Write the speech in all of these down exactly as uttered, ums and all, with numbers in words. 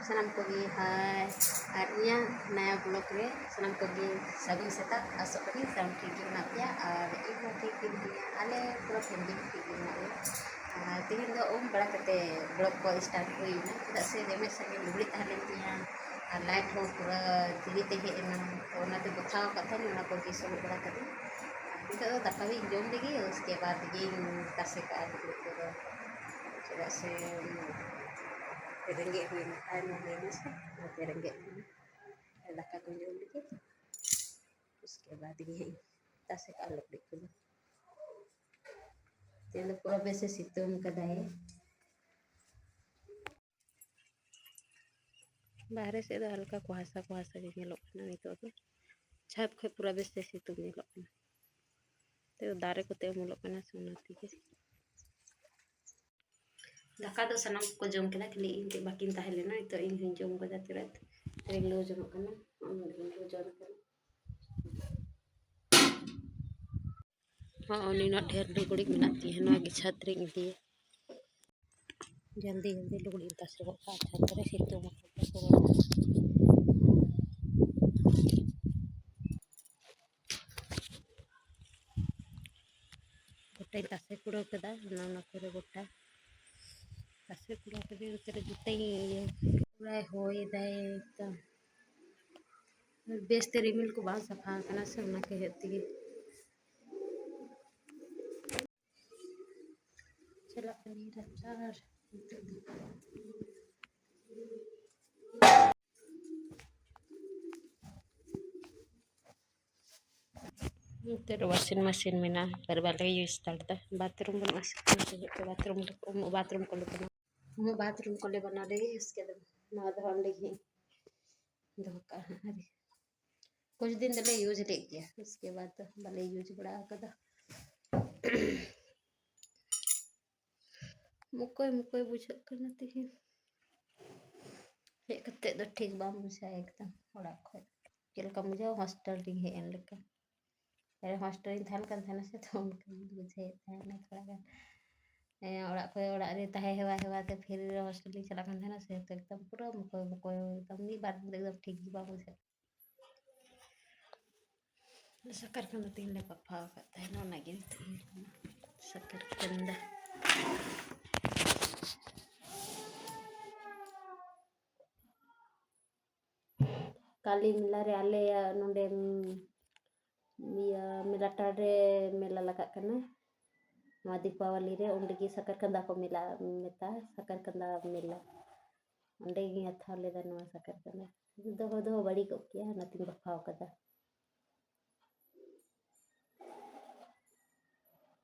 ᱥᱟᱱᱟᱢ ᱠᱚᱜᱮ ᱦᱟᱭ, ᱟᱨ ᱤᱧᱟᱹᱜ ᱱᱟᱭᱟ ᱵᱞᱚᱜ ᱨᱮ ᱥᱟᱱᱟᱢ ᱠᱚᱜᱮ ᱥᱟᱹᱜᱩᱱ ᱥᱮᱛᱟᱜ᱾ ᱟᱥᱚᱜ ᱠᱟᱹᱱᱟᱹᱧ ᱥᱟᱱᱟᱢ ᱴᱷᱤᱠ ᱜᱮ ᱢᱮᱱᱟᱜ ᱯᱮᱭᱟ ᱟᱨ ᱤᱧ ᱦᱚᱸ ᱴᱷᱤᱠ ᱜᱮ ᱢᱤᱱᱟᱹᱧᱟ, ᱟᱞᱮ ᱯᱩᱨᱟᱹ ᱯᱷᱮᱢᱤᱞᱤ ᱴᱷᱤᱠ ᱜᱮ ᱢᱮᱱᱟᱜ ᱞᱮᱭᱟ᱾ ᱟᱨ ᱛᱮᱦᱮᱧ ᱫᱚ ᱩᱢ ᱵᱟᱲᱟ ᱠᱟᱛᱮ ᱵᱞᱚᱜ ᱠᱚ ᱥᱴᱟᱨᱴ ᱦᱩᱭᱱᱟ, ᱪᱮᱫᱟᱜ ᱥᱮ ᱫᱚᱢᱮ ᱥᱟᱸᱜᱮ ᱞᱩᱜᱽᱲᱤ ᱛᱟᱦᱮᱸ ᱞᱮᱱ ᱛᱤᱧᱟ ᱟᱨ ᱞᱟᱭᱤᱴ ᱦᱚᱸ ᱯᱩᱨᱟᱹ ᱫᱮᱨᱤ ᱛᱮ ᱦᱮᱡ ᱮᱱᱟ, ᱛᱚ ᱚᱱᱟᱛᱮ ᱜᱚᱛᱷᱟᱣ ᱟᱠᱟᱫ ᱛᱟᱦᱮᱸᱧ, ᱚᱱᱟ ᱠᱚᱜᱮ ᱥᱚᱵᱚᱫ ᱵᱟᱲᱟ ᱠᱟᱛᱮ ᱱᱤᱛᱚᱜ ᱫᱚ ᱫᱟᱠᱟ ᱜᱤᱧ ᱡᱚᱢ ᱞᱮᱜᱮ, ᱩᱥᱠᱮ ᱵᱟᱫᱽ ᱜᱤᱧ ᱛᱟᱥᱮ ᱠᱟᱜᱼᱟ ᱞᱩᱜᱽᱲᱤ ᱠᱚᱫᱚ, ᱪᱮᱫᱟᱜ ᱥᱮ ᱨᱮᱸᱜᱮᱡ ᱦᱩᱭᱱᱟ, ᱛᱟᱭᱱᱚᱢ ᱦᱩᱭᱱᱟ ᱥᱮ, ᱚᱱᱟᱛᱮ ᱨᱮᱸᱜᱮᱡ ᱦᱩᱭᱱᱟ᱾ ᱫᱟᱠᱟ ᱠᱚᱧ ᱡᱚᱢ ᱞᱮᱜᱮ, ᱩᱥᱠᱮ ᱵᱟᱫᱽ ᱜᱮ ᱦᱟᱸᱜ ᱤᱧ ᱛᱟᱥᱮ ᱠᱟᱜᱼᱟ ᱞᱩᱜᱽᱲᱤ ᱠᱚᱫᱚ᱾ ᱛᱮᱦᱮᱧ ᱫᱚ ᱯᱩᱨᱟᱹ ᱵᱮᱥᱮ ᱥᱤᱛᱩᱝ ᱠᱟᱫᱟᱭ᱾ ᱵᱟᱦᱨᱮ ᱥᱮᱫ ᱫᱚ ᱦᱟᱞᱠᱟ ᱠᱩᱦᱟᱥᱟ ᱠᱩᱦᱟᱥᱟ ᱜᱮ ᱧᱮᱞᱚᱜ ᱠᱟᱱᱟ ᱱᱤᱛᱚᱜ ᱫᱚ᱾ ᱪᱷᱟᱫᱽ ᱠᱷᱚᱡ ᱯᱩᱨᱟᱹ ᱵᱮᱥ ᱛᱮ ᱥᱤᱛᱩᱝ ᱧᱮᱞᱚᱜ ᱠᱟᱱᱟ᱾ ᱱᱤᱛᱚᱜ ᱫᱚ ᱫᱟᱨᱮ ᱠᱚᱛᱮ ᱩᱢᱩᱞᱚᱜ ᱠᱟᱱᱟ ᱥᱮ, ᱚᱱᱟ ᱛᱮᱜᱮ᱾ ᱫᱟᱠᱟ ᱫᱚ ᱥᱟᱱᱟᱢ ᱠᱚᱠᱚ ᱡᱚᱢ ᱠᱮᱫᱟ, ᱠᱷᱟᱹᱞᱤ ᱤᱧ ᱛᱮᱫ ᱵᱟᱹᱠᱤᱧ ᱛᱟᱦᱮᱸ ᱞᱮᱱᱟ᱾ ᱱᱤᱛᱚᱜ ᱤᱧ ᱦᱚᱸᱧ ᱡᱚᱢ ᱠᱟᱫᱟ ᱛᱤᱨᱮ᱾ ᱟᱨᱤᱧ ᱞᱚ ᱡᱚᱱᱚᱜ ᱠᱟᱱᱟ᱾ ᱱᱚᱜᱼᱚᱭ ᱱᱚᱰᱮ ᱤᱧ ᱞᱚ ᱡᱚᱱ ᱠᱟᱱᱟ᱾ ᱦᱚᱸ, ᱱᱤᱱᱟᱹᱜ ᱰᱷᱮᱨ ᱞᱩᱜᱽᱲᱤᱡ ᱢᱮᱱᱟᱜ ᱛᱤᱧᱟᱹ, ᱱᱚᱣᱟ ᱜᱮ ᱪᱷᱟᱫᱽ ᱨᱤᱧ ᱤᱫᱤᱭᱟ᱾ ᱡᱚᱞᱫᱤ ᱡᱚᱞᱫᱤ ᱞᱩᱜᱽᱲᱤᱡ ᱤᱧ ᱛᱟᱥᱮ ᱜᱚᱫ ᱠᱟᱜᱼᱟ ᱪᱷᱟᱫᱽ ᱨᱮ, ᱥᱤᱛᱩᱝ ᱟᱠᱟᱱ ᱯᱩᱨᱟᱹ᱾ ᱜᱚᱴᱟᱧ ᱛᱟᱥᱮ ᱠᱩᱲᱟᱹᱣ ᱠᱮᱫᱟ, ᱚᱱᱟ, ᱚᱱᱟ ᱠᱚᱨᱮ ᱜᱚᱴᱟ ᱛᱟᱥᱮ ᱠᱩᱲᱟᱹᱣ ᱠᱮᱫᱟᱹᱧ᱾ ᱚᱱᱛᱮ ᱨᱮ ᱡᱩᱛᱟᱹᱧ ᱤᱭᱟᱹ ᱯᱩᱨᱟᱹᱭ ᱦᱚᱭ ᱫᱟᱭ ᱮᱠᱫᱚᱢ᱾ ᱵᱮᱥᱛᱮ ᱨᱤᱢᱤᱞ ᱠᱚ ᱵᱟᱝ ᱥᱟᱯᱷᱟ ᱟᱠᱟᱱᱟ ᱥᱮ, ᱚᱱᱟ ᱠᱚ ᱦᱮᱡ ᱛᱮᱜᱮ᱾ ᱪᱟᱞᱟᱜ ᱠᱟᱹᱱᱟᱹᱧ ᱰᱟᱠᱛᱟᱨ ᱱᱤᱛᱚᱜ ᱫᱚ᱾ ᱱᱚᱛᱮ ᱨᱮ washing machine ᱢᱮᱱᱟᱜᱼᱟ, ᱟᱨ ᱵᱟᱞᱮ use ᱫᱟᱲᱮᱭᱟᱫᱟ᱾ Bathroom ᱵᱟᱹᱱᱩᱜᱼᱟ ᱥᱮ, ᱚᱱᱟᱛᱮ ᱡᱚᱛᱚ bathroom ᱞᱮ, ᱩᱢᱩᱜ bathroom ᱠᱚᱞᱮ ᱵᱮᱱᱟᱣ, ᱩᱢᱩᱜ bathroom ᱠᱚᱞᱮ ᱵᱮᱱᱟᱣ ᱞᱮᱜᱮ, ᱩᱥᱠᱮ ᱵᱟᱫᱽ ᱱᱚᱣᱟ ᱫᱚ ᱚᱸᱰᱮ ᱜᱮ ᱫᱚᱦᱚ ᱠᱟᱜᱼᱟ ᱦᱟᱸᱜ᱾ ᱟᱨ ᱠᱩᱪ ᱫᱤᱱ ᱫᱚᱞᱮ use ᱞᱮᱫ ᱜᱮᱭᱟ, ᱩᱥᱠᱮ ᱵᱟᱫᱽ ᱫᱚ ᱵᱟᱞᱮ use ᱵᱟᱲᱟ ᱟᱠᱟᱫᱟ᱾ ᱢᱚᱠᱚᱭ ᱢᱚᱠᱚᱭ ᱵᱩᱡᱷᱟᱹᱜ ᱠᱟᱱᱟ ᱛᱮᱦᱮᱧ᱾ ᱦᱮᱡ ᱠᱟᱛᱮ ᱫᱚ ᱴᱷᱤᱠ ᱵᱟᱢ ᱵᱩᱡᱷᱟᱹᱣᱟ ᱮᱠᱫᱚᱢ ᱚᱲᱟᱜ ᱠᱷᱚᱡ᱾ ᱪᱮᱫ ᱞᱮᱠᱟᱢ ᱵᱩᱡᱷᱟᱹᱣᱟ hostel ᱨᱮᱧ ᱦᱮᱡ ᱮᱱ ᱞᱮᱠᱟ᱾ ᱟᱨ hostel ᱨᱤᱧ ᱛᱟᱦᱮᱱ ᱠᱟᱱ ᱛᱟᱦᱮᱱᱟ ᱥᱮ, ᱛᱚ ᱚᱱᱠᱟᱧ ᱵᱩᱡᱷᱟᱹᱣᱮᱫ ᱛᱟᱦᱮᱱᱟ ᱛᱷᱚᱲᱟ ᱜᱟᱱ᱾ ᱚᱲᱟᱜ ᱠᱷᱚᱱ ᱚᱲᱟᱜ ᱨᱮ ᱛᱟᱦᱮᱸ ᱦᱮᱣᱟ ᱦᱮᱣᱟ ᱛᱮ ᱯᱷᱤᱨ ᱦᱳᱥᱴᱮᱞ ᱞᱤᱧ ᱪᱟᱞᱟᱜ ᱠᱟᱱ ᱛᱟᱦᱮᱱᱟ, ᱥᱮ ᱛᱚ ᱮᱠᱫᱚᱢ ᱯᱩᱨᱟᱹ ᱢᱚᱠᱚᱭ ᱢᱚᱠᱚᱭ, ᱮᱠᱫᱚᱢ ᱢᱤᱫ ᱵᱟᱨ ᱫᱤᱱ ᱫᱚ ᱮᱠᱫᱚᱢ ᱴᱷᱤᱠ ᱜᱮ ᱵᱟᱝ ᱵᱩᱡᱷᱟᱹᱜ᱾ ᱥᱟᱠᱟᱨ ᱠᱷᱟᱱ ᱫᱚ ᱛᱮᱦᱮᱧ ᱞᱮ ᱵᱟᱯᱷᱟᱣ ᱟᱠᱟᱫ ᱛᱟᱦᱮᱱᱟ, ᱚᱱᱟᱜᱮ ᱱᱤᱛᱚᱜ ᱦᱩᱭᱩᱜ ᱠᱟᱱᱟ ᱥᱟᱠᱟᱨ ᱠᱷᱟᱱ ᱫᱚ᱾ ᱠᱟᱞᱤ ᱢᱮᱞᱟ ᱨᱮ ᱟᱞᱮᱭᱟᱜ ᱱᱚᱰᱮ, ᱩᱢ, ᱤᱭᱟᱹ, ᱢᱮᱞᱟ ᱴᱟᱲ ᱨᱮ ᱢᱮᱞᱟ ᱞᱟᱜᱟᱜ ᱠᱟᱱᱟ᱾ ᱱᱚᱣᱟ ᱫᱤᱯᱟᱵᱟᱞᱤ ᱨᱮ ᱚᱸᱰᱮ ᱜᱮ ᱥᱟᱠᱟᱨᱠᱟᱸᱫᱟ ᱠᱚ ᱢᱮᱞᱟ, ᱢᱮᱛᱟᱜᱼᱟ ᱥᱟᱠᱟᱨᱠᱟᱸᱫᱟ ᱢᱮᱞᱟ᱾ ᱚᱸᱰᱮ ᱜᱤᱧ ᱦᱟᱛᱟᱣ ᱞᱮᱫᱟ ᱱᱚᱣᱟ ᱥᱟᱠᱟᱨᱠᱟᱸᱫᱟ᱾ ᱫᱚᱦᱚ ᱫᱚᱦᱚ ᱵᱟᱹᱲᱤᱡ ᱠᱚᱜ ᱠᱮᱭᱟ, ᱚᱱᱟᱛᱤᱧ ᱵᱟᱯᱷᱟᱣ ᱠᱟᱫᱟ᱾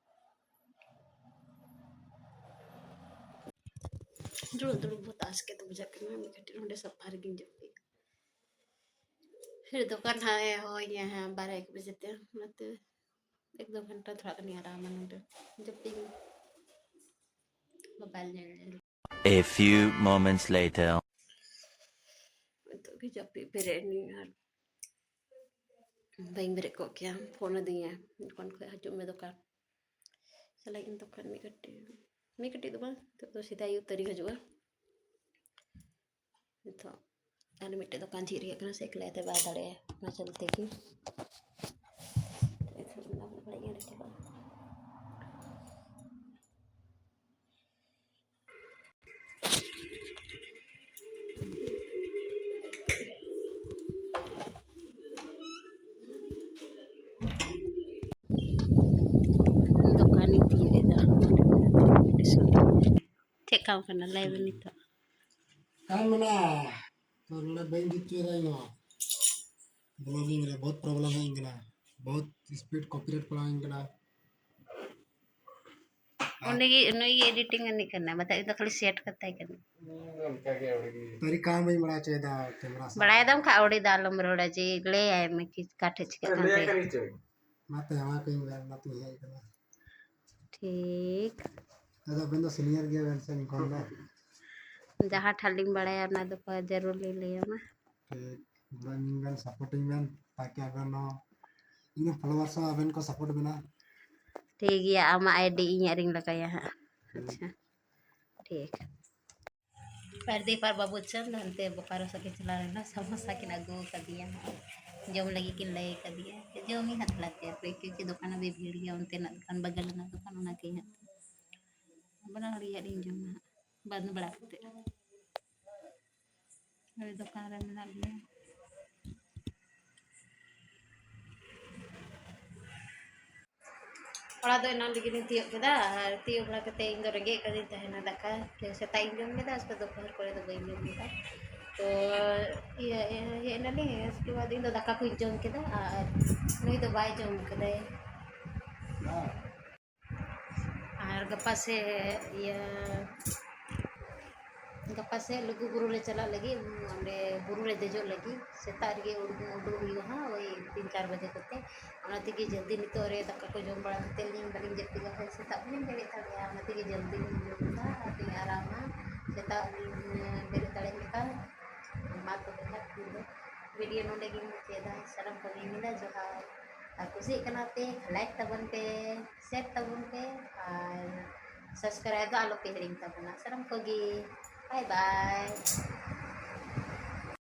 ᱫᱩᱲᱩᱵ ᱫᱩᱲᱩᱵ ᱵᱚᱦᱩᱛ ᱟᱥᱠᱮᱛ ᱵᱩᱡᱷᱟᱹᱜ ᱠᱟᱱᱟ, ᱢᱤᱫ ᱠᱟᱹᱴᱤᱡ ᱱᱚᱰᱮ ᱥᱟᱯᱷᱟ ᱨᱮᱜᱮᱧ ᱡᱟᱹᱯᱤᱫ᱾ ᱯᱷᱤᱨ ᱫᱚᱠᱟᱱ ᱦᱟᱸᱜ ᱮ ᱦᱚᱦᱚᱧᱟ ᱦᱟᱸᱜ ᱵᱟᱨᱚ ᱮᱠ ᱵᱟᱡᱮ ᱛᱮ, ᱚᱱᱟᱛᱮ ᱮᱠ ᱫᱩ ᱜᱷᱚᱱᱴᱟ ᱛᱷᱚᱲᱟ ᱜᱟᱱᱤᱧ ᱟᱨᱟᱢᱟ ᱱᱚᱰᱮ, ᱡᱟᱹᱯᱤᱫ ᱤᱧ᱾ ᱢᱳᱵᱟᱭᱤᱞ ᱧᱮᱞ ᱧᱮᱞ᱾ A few moments later. ᱱᱤᱛᱚᱜ ᱜᱮ ᱡᱟᱹᱯᱤᱫ ᱵᱮᱨᱮᱫ ᱮᱱᱟᱹᱧ ᱟᱨ ᱵᱟᱹᱧ ᱵᱮᱨᱮᱫ ᱠᱚᱜ ᱠᱮᱭᱟ, ᱯᱷᱳᱱ ᱟᱹᱫᱤᱧᱟ ᱫᱚᱠᱟᱱ ᱠᱷᱚᱱ, "ᱦᱤᱡᱩᱜ ᱢᱮ ᱫᱚᱠᱟᱱ᱾" ᱪᱟᱞᱟᱜ ᱤᱧ ᱫᱚᱠᱟᱱ ᱢᱤᱫ ᱠᱟᱹᱴᱤᱡ, ᱢᱤᱫ ᱠᱟᱹᱴᱤᱡ ᱫᱚ ᱵᱟᱝ, ᱱᱤᱛᱚᱜ ᱫᱚ ᱥᱮᱛᱟᱜ ᱟᱹᱭᱩᱵ ᱛᱟᱹᱨᱤᱧ ᱦᱤᱡᱩᱜᱼᱟ᱾ ᱱᱤᱛᱚᱜ ᱟᱨ ᱢᱤᱫᱴᱮᱡ ᱫᱚᱠᱟᱱ ᱡᱷᱤᱡ ᱨᱮᱭᱟᱜ ᱠᱟᱱᱟ, ᱥᱮ ᱮᱠᱞᱟ ᱛᱮ ᱵᱟᱭ ᱫᱟᱲᱮᱭᱟᱜᱼᱟ, ᱚᱱᱟ ᱪᱚᱞᱛᱮ ᱜᱮ᱾ ᱫᱚᱠᱟᱱᱤᱧ ᱛᱤᱭᱳᱜ ᱮᱫᱟ᱾ ᱪᱮᱫ ᱠᱟᱢ ᱠᱟᱱᱟ ᱞᱟᱹᱭ ᱢᱮ ᱱᱤᱛᱚᱜ? ᱠᱟᱢ ᱢᱮᱱᱟ, ᱛᱚ ᱱᱚᱰᱮ ᱵᱟᱹᱧ ᱵᱩᱡᱽ ᱦᱚᱪᱚᱭᱮᱫᱟ ᱤᱧ ᱦᱚᱸ᱾ Vlogging ᱨᱮ ᱵᱚᱦᱩᱛ problem ᱦᱮᱡ ᱟᱹᱧ ᱠᱟᱱᱟ, ᱵᱚᱦᱩᱛ speed copyright ᱯᱟᱲᱟᱣ ᱟᱹᱧ ᱠᱟᱱᱟ᱾ ᱩᱱᱤ ᱜᱮ, ᱱᱩᱭ ᱜᱮ editing ᱟᱹᱱᱤᱡ ᱠᱟᱱᱟ, ᱵᱟᱠᱷᱟᱡ ᱤᱧ ᱫᱚ ᱠᱷᱟᱹᱞᱤ set ᱠᱟᱛᱟᱭ ᱠᱟᱱᱟ᱾ ᱦᱩᱸ, ᱚᱱᱠᱟ ᱜᱮ ᱟᱹᱣᱲᱤ ᱜᱮ᱾ ᱛᱟᱹᱨᱤᱠᱟ ᱦᱚᱸ ᱵᱟᱹᱧ ᱵᱟᱲᱟᱭ ᱦᱚᱪᱚᱭᱮᱫᱟ camera ᱥᱟᱵ᱾ ᱵᱟᱲᱟᱭ ᱫᱟᱢ ᱠᱷᱟᱡ ᱟᱹᱣᱲᱤ ᱫᱚ ᱟᱞᱚᱢ ᱨᱚᱲᱟ ᱡᱮ ᱞᱟᱹᱭᱟᱭ ᱢᱮ ᱠᱤ ᱚᱠᱟ ᱴᱷᱮᱡ ᱪᱤᱠᱟᱹᱜ ᱠᱟᱱ ᱞᱟᱹᱭᱟᱭ ᱛᱟᱭᱟ᱾ ᱠᱟᱹᱱᱟᱹᱧ ᱪᱮ᱾ ᱚᱱᱟᱛᱮ ᱦᱮᱣᱟ ᱠᱟᱹᱧ ᱵᱮᱱ, ᱚᱱᱟᱛᱮᱧ ᱦᱮᱡ ᱟᱠᱟᱱᱟ᱾ ᱴᱷᱤᱠ᱾ ᱟᱫᱚ ᱟᱵᱮᱱ ᱫᱚ senior ᱜᱮᱭᱟ ᱵᱮᱱ ᱥᱮ ᱤᱧ ᱠᱷᱚᱱ ᱫᱚ? ᱡᱟᱦᱟᱸ ᱴᱷᱟᱜ ᱞᱤᱧ ᱵᱟᱲᱟᱭᱟ ᱚᱱᱟ ᱫᱚ ᱡᱟᱹᱨᱩᱲ ᱞᱤᱧ ᱞᱟᱹᱭ ᱟᱢᱟ᱾ ᱴᱷᱤᱠ, ᱜᱚᱲᱚ ᱤᱧ ᱵᱮᱱ, support ᱤᱧ ᱵᱮᱱ, ᱛᱟᱠᱤ ᱟᱵᱮᱱ ᱦᱚᱸ ᱤᱧ ᱦᱚᱸ followers ᱦᱚᱸ ᱟᱵᱮᱱ ᱠᱚ support ᱵᱮᱱᱟ᱾ ᱴᱷᱤᱠ ᱜᱮᱭᱟ, ᱟᱢᱟᱜ ID ᱤᱧ ᱟᱨᱤᱧ ᱞᱟᱜᱟᱭᱟ ᱦᱟᱸᱜ᱾ ᱟᱪᱪᱷᱟ, ᱴᱷᱤᱠ᱾ ᱯᱨᱚᱫᱤᱯ ᱟᱨ ᱵᱟᱹᱵᱩ ᱪᱟᱸᱫᱽ ᱦᱟᱱᱛᱮ ᱵᱳᱠᱟᱨᱳ ᱥᱮᱫ ᱠᱤᱱ ᱪᱟᱞᱟᱣ ᱞᱮᱱᱟ, ᱥᱟᱢᱳᱥᱟ ᱠᱤᱱ ᱟᱹᱜᱩ ᱟᱠᱟᱫᱮᱭᱟ, ᱡᱚᱢ ᱞᱟᱹᱜᱤᱫ ᱠᱤᱱ ᱞᱟᱹᱭ ᱟᱠᱟᱫᱮᱭᱟ, "ᱡᱚᱢᱤᱧ ᱦᱟᱸᱜ ᱛᱷᱚᱲᱟ ᱛᱮ, ᱦᱟᱯᱮ ᱠᱤ ᱫᱚᱠᱟᱱ ᱨᱮ ᱵᱷᱤᱲ ᱜᱮᱭᱟ, ᱚᱱᱛᱮᱱᱟᱜ ᱫᱚᱠᱟᱱ, ᱵᱟᱜᱟᱞ ᱨᱮᱱᱟᱜ ᱫᱚᱠᱟᱱ, ᱚᱱᱟ ᱠᱚᱧ ᱦᱟᱸᱜ ᱵᱟᱱᱟ ᱦᱚᱲ ᱜᱮ ᱦᱟᱸᱜ ᱞᱤᱧ ᱡᱚᱢᱟ ᱦᱟᱸᱜ, ᱵᱟᱸᱫ ᱵᱟᱲᱟ ᱠᱟᱛᱮ, ᱱᱚᱰᱮ ᱫᱚᱠᱟᱱ ᱨᱮ ᱢᱮᱱᱟᱜ ᱞᱤᱧᱟ᱾" ᱚᱲᱟᱜ ᱫᱚ ᱮᱱᱟᱝ ᱨᱮᱜᱮ ᱞᱤᱧ ᱛᱤᱭᱳᱜ ᱠᱮᱫᱟ, ᱟᱨ ᱛᱤᱭᱳᱜ ᱵᱟᱲᱟ ᱠᱟᱛᱮ ᱤᱧ ᱫᱚ ᱨᱮᱸᱜᱮᱡ ᱠᱟᱹᱫᱤᱧ ᱛᱟᱦᱮᱱᱟ, ᱫᱟᱠᱟ ᱥᱮᱛᱟᱜ ᱤᱧ ᱡᱚᱢ ᱠᱮᱫᱟ, ᱟᱨ ᱫᱚᱯᱚᱦᱚᱨ ᱠᱚᱨᱮ ᱫᱚ ᱵᱟᱹᱧ ᱡᱚᱢ ᱠᱮᱫᱟ᱾ ᱛᱚ ᱤᱭᱟᱹ, ᱤᱭᱟᱹ, ᱦᱮᱡ ᱮᱱᱟᱞᱤᱧ, ᱩᱥᱠᱮ ᱵᱟᱫ ᱤᱧ ᱫᱚ ᱫᱟᱠᱟ ᱠᱚᱧ ᱡᱚᱢ ᱠᱮᱫᱟ, ᱟᱨ ᱱᱩᱭ ᱫᱚ ᱵᱟᱭ ᱡᱚᱢ ᱠᱟᱫᱟᱭ᱾ ᱟᱨ ᱜᱟᱯᱟ ᱥᱮ ᱤᱭᱟᱹ, ᱜᱟᱯᱟ ᱥᱮ ᱞᱩᱜᱩ ᱵᱩᱨᱩ ᱞᱮ ᱪᱟᱞᱟᱜ ᱞᱟᱹᱜᱤᱫ, ᱚᱸᱰᱮ ᱵᱩᱨᱩ ᱨᱮ ᱫᱮᱡᱚᱜ ᱞᱟᱹᱜᱤᱫ᱾ ᱥᱮᱛᱟᱜ ᱨᱮᱜᱮ ᱩᱰᱩᱠ, ᱩᱰᱩᱠ ᱦᱩᱭᱩᱜᱼᱟ ᱦᱟᱸᱜ, ᱳᱭ ᱛᱤᱱ ᱪᱟᱨ ᱵᱟᱡᱮ ᱠᱚᱛᱮ᱾ ᱚᱱᱟ ᱛᱮᱜᱮ ᱡᱚᱞᱫᱤ ᱱᱤᱛᱚᱜ ᱨᱮ ᱫᱟᱠᱟ ᱠᱚ ᱡᱚᱢ ᱵᱟᱲᱟ ᱠᱟᱛᱮ ᱞᱤᱧ, ᱵᱟᱹᱞᱤᱧ ᱡᱟᱹᱯᱤᱫ ᱞᱮᱠᱷᱟᱱ ᱥᱮᱛᱟᱜ ᱵᱟᱹᱞᱤᱧ ᱵᱮᱨᱮᱫ ᱫᱟᱲᱮᱭᱟᱜᱼᱟ᱾ ᱚᱱᱟ ᱛᱮᱜᱮ ᱡᱚᱞᱫᱤ ᱞᱤᱧ ᱡᱚᱢ ᱮᱫᱟ, ᱟᱨ ᱞᱤᱧ ᱟᱨᱟᱢᱟ ᱥᱮᱛᱟᱜ ᱞᱤᱧ ᱵᱮᱨᱮᱫ ᱫᱟᱲᱮᱭᱟᱜ ᱞᱮᱠᱟ᱾ ᱢᱟ ᱛᱚᱵᱮ ᱠᱷᱟᱱ ᱤᱧ ᱫᱚ ᱵᱷᱤᱰᱤᱭᱳ ᱱᱚᱰᱮ ᱜᱤᱧ ᱢᱩᱪᱟᱹᱫᱟ᱾ ᱥᱟᱱᱟᱢ ᱠᱚᱜᱮᱧ ᱢᱮᱱᱟ ᱡᱚᱦᱟᱨ, ᱟᱨ ᱠᱩᱥᱤᱭᱟᱜ ᱠᱟᱱᱟ ᱯᱮ ᱞᱟᱭᱤᱠ ᱛᱟᱵᱚᱱ ᱯᱮ, ᱥᱮᱭᱟᱨ ᱛᱟᱵᱚᱱ ᱯᱮ, ᱟᱨ ᱥᱟᱵᱥᱠᱨᱟᱭᱤᱵ ᱫᱚ ᱟᱞᱚ ᱯᱮ ᱦᱤᱲᱤᱧ ᱛᱟᱵᱚᱱᱟ᱾ ᱥᱟᱱᱟᱢ ᱠᱚᱜᱮ ᱵᱟᱭ ᱵᱟᱭ᱾